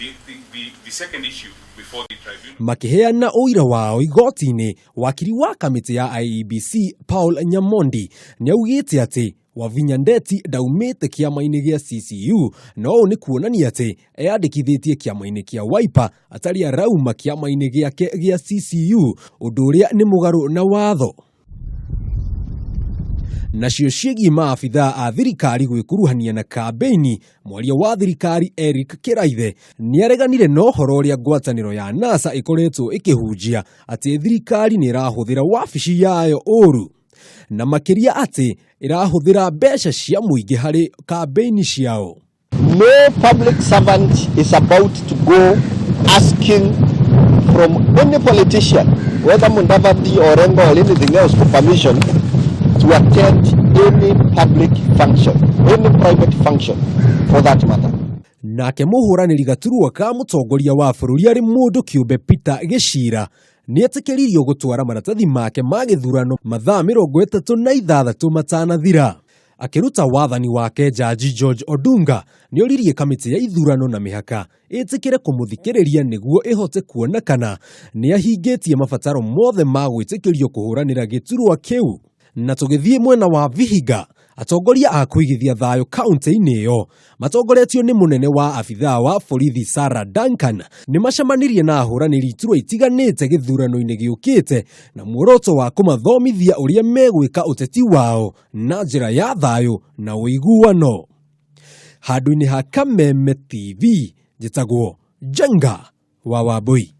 The second issue before the tribunal. Makĩheana ũira wao igoti-inĩ, wakiri wa kamĩtĩ ya IEBC Paul Nyamondi nĩaugĩte atĩ Wavinya Ndeti ndaumĩte kĩama-inĩ gĩa CCU, na ũũ nĩ kuonania atĩ eyandĩkithĩtie kĩama-inĩ kĩa Wiper atarĩ arauma kĩama-inĩ gĩake gĩa CCU, ũndũ ũrĩa nĩ mũgarũ na watho. Nacio ciĩgiĩ maabithaa a thirikari gwĩkuruhania na kambĩini, mwaria wa thirikari Eric Kĩraithe nĩareganire na ũhoro ũrĩa ngwatanĩro ya NASA ĩkoretwo ĩkĩhunjia atĩ thirikari nĩ ĩrahũthĩra wabici yayo ũru, na makĩria atĩ ĩrahũthĩra mbeca cia mũingĩ harĩ kambĩini ciao. No public servant is about to go asking from any politician, whether Mudavadi or Orengo or anything else, for permission to attend any public function, any private function for that matter. Nake mũhũranĩri gaturwa ka mũtongoria wa bũrũri arĩ mũndũ kĩũmbe Peter Gĩcira nĩetĩkĩririo gũtwara maratathi make ma gĩthurano mathaa 36 matanathira. Akĩruta wathani wake, Jaji George Odunga nĩoririe kamĩtĩ ya ithurano na mĩhaka ĩtĩkĩre kũmũthikĩrĩria nĩguo ĩhote kuona kana nĩahingĩtie mabataro mothe ma gwĩtĩkĩrio kũhũranĩra gĩturwa kĩu. Na tũgĩthiĩ mwena wa Vihiga, atongoria a kũigithia thayũ kaunti-inĩ ĩyo matongoretio nĩ mũnene wa abithaa wa borithi Sarah Duncan nĩ macemanirie na ahũranĩri iturwa itiganĩte gĩthurano-inĩ gĩũkĩte na muoroto wa kũmathomithia ũrĩa megwĩka ũteti wao na njĩra ya thayũ na ũiguano. Handũ-inĩ ha Kameme TV, njĩtagwo Njenga wa Wambui.